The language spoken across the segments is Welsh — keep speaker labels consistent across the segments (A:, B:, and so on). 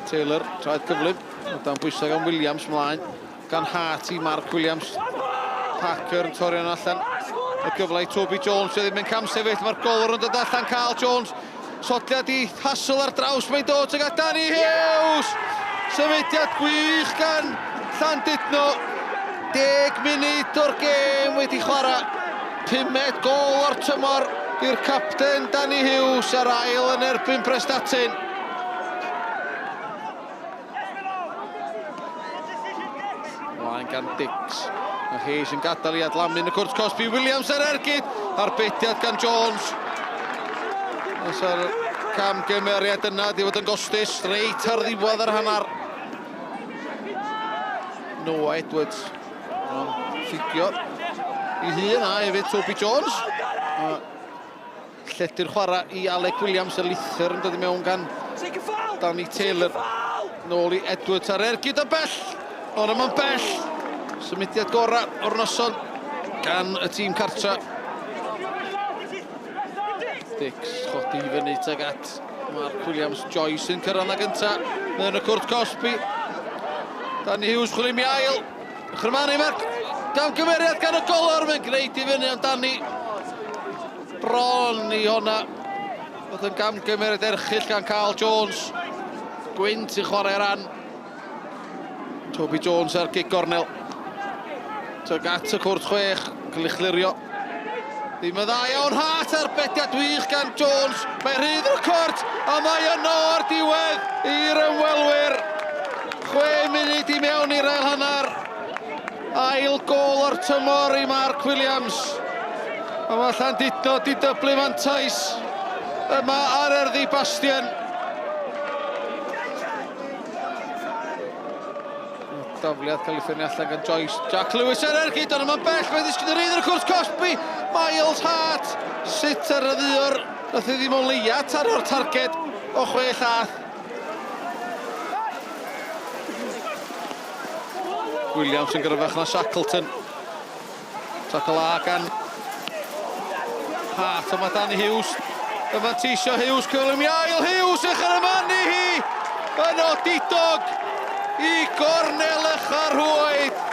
A: Taylor, traed cyflym, o dan bwysau gan Williams mlaen, gan Hart i Mark Williams. Parker yn torri yn allan. Y gyfle i Toby Jones, sydd ddim yn camsefyll, mae'r golwr yn dod allan, Carl Jones. Sodliad i Hassel ar draws, mae'n dod tuag at Danny Hughes! Symudiad gwych gan Llandudno. 10 munud o'r gêm wedi chwarae. Pumed gol o'r tymor i'r capten Danny Hughes a'r ail yn erbyn Prestatyn. Mlaen gan Dix. Mae Hayes yn gadael i adlamu yn y cwrt cosbi. Williams ar ergyd. Arbediad gan Jones. Os ar cam gymeriad yna, di fod yn gostus. Reit ar ddiwedd yr hanner. Noah Edwards. Ffugio i hun a hefyd Toby Jones. Lledu'r chwarae i Alec Williams, y lithr yn dod i mewn gan Danny Taylor. Nôl i Edwards ar ergyd o bell. Ond yma'n bell. Symudiad gorau o'r noson gan y tîm cartra. Dix chodi i fyny teg at Mark Williams. Joyce yn cyrraedd na gynta. Mae yn y cwrt cosbi. Danny Hughes chwilio mi ail. Chrymanu mae'r gamgymeriad gan y golwr. Mae'n gwneud i fyny ond Danny Bron i honna fod yn gamgymeriad erchyll gan Carl Jones. Gwynt sy'n chwarae ran. Toby Jones ar gig gornel. Tuag at y cwrt chwech, cael ei chlirio. Ddim yn dda iawn, Hart ar bediad wych gan Jones. Mae rhydd o'r cwrt, a mae yno o'r diwedd i'r ymwelwyr. 6 munud i mewn i'r ail hanner. Ail gôl o'r tymor i Mark Williams. A mae Llandudno di dyblu mantais yma ar Erddi Bastion. Dafliad cael ei ffynnu allan gan Joyce. Jack Lewis ar ergyd, ond yma'n bell, mae'n ddisgyn yr un o'r cwrs cosbi. Miles Hart, sut ar y ddiwr, nath i ddim o leia taro'r targed o chwe llath. Williams yn gryfach na Shackleton. Tackle A gan Hart, ond mae Danny Hughes yn fanteisio. Hughes cyflym i ail. Hughes yn chyrmanu hi yn odidog i gornel ycha'r rhwyd.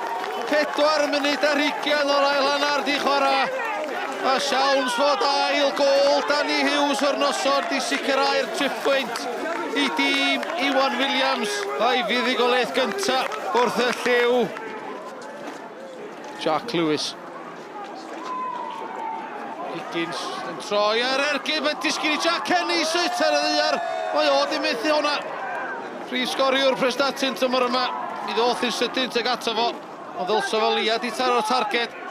A: 4 munud ar hugain o'r ail hanner di chwarae. A siawns fod ail gôl Danny Hughes o'r noson di sicrhau'r triphwynt i dîm Iwan Williams a'i fuddugoliaeth gyntaf wrth y llyw. Jack Lewis. Higgins yn troi ar ergyd, mae'n disgyn i Jack Kenny, sut ar y ddaear, mae o di methu hwnna. Prif sgoriwr Prestatyn tymor yma, mi ddoth i'n sydyn tuag ato fo, ond ddylsa fo leia di taro'r targed.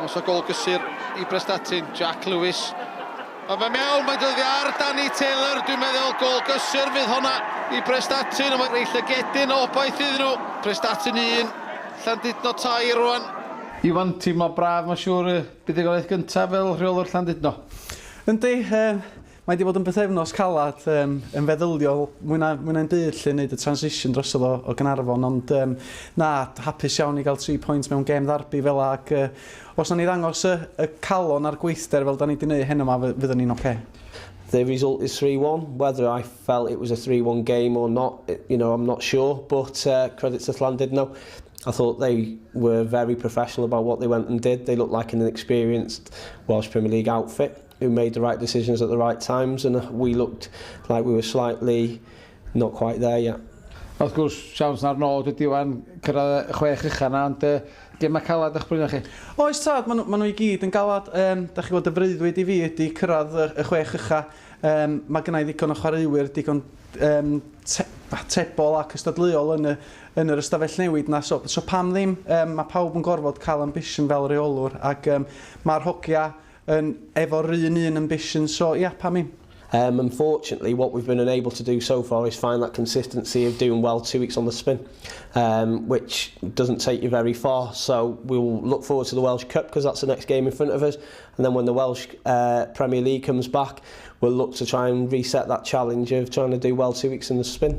A: Os o gol gysur i Prestatyn, Jack Lewis. Mae fe mewn, mae'n dod ar Danny Taylor, dwi'n meddwl gol gysur fydd honna i Prestatyn, ond mae'n rei llygedyn o obaith iddyn nhw. Prestatyn 1, Llandudno 3 rwan. Iwan, teimlo braf, mae'n siŵr, y buddugoliaeth gyntaf fel rheolwr Llandudno.
B: Yndi, um, mae wedi bod yn bythefnos calad, um, yn feddyliol, mwy na, mwy na'n byd lle wneud y transition drosodd o, o Gaernarfon, ond um, na, hapus iawn i gael 3 pwynt mewn gêm ddarbi fel ac uh, Os nawn ni ddangos y y calon a'r gweithder fel 'dan ni 'di neud heno 'ma fy- fyddwn ni'n ocê.
C: The result is 3-1. Whether I felt it was a 3-1 game or not, you know, I'm not sure. But uh, credit to Llandudno. I thought they were very professional about what they went and did. They looked like an experienced Welsh Premier League outfit who made the right decisions at the right times and we looked like we were slightly not quite there yet.
A: Wrth gwrs, siawns na'r nod ydi wan cyrraedd y chwech ucha na, ond uh, gema calad o'ch blaenau chi.
B: Oes tad, maen nhw, ma nhw i gyd yn galad. Um, da chi gwybod y freuddwyd i fi ydy cyrraedd y, y chwech ucha. Um, mae gennau ddigon o chwaraewyr, digon um, te, atebol a cystadleuol yn, y, yn yr ystafell newid na, so, so pam ddim? Um, mae pawb yn gorfod cael ambition fel rheolwr ac um, mae'r hogia yn efo'r un un ambition, so ia, pam ddim?
C: Unfortunately, what we've been unable to do so far is find that consistency of doing well two weeks on the spin, um, which doesn't take you very far. So we'll look forward to the Welsh Cup because that's the next game in front of us. And then when the Welsh uh, Premier League comes back, we'll look to try and reset that challenge of trying to do well two weeks in the spin.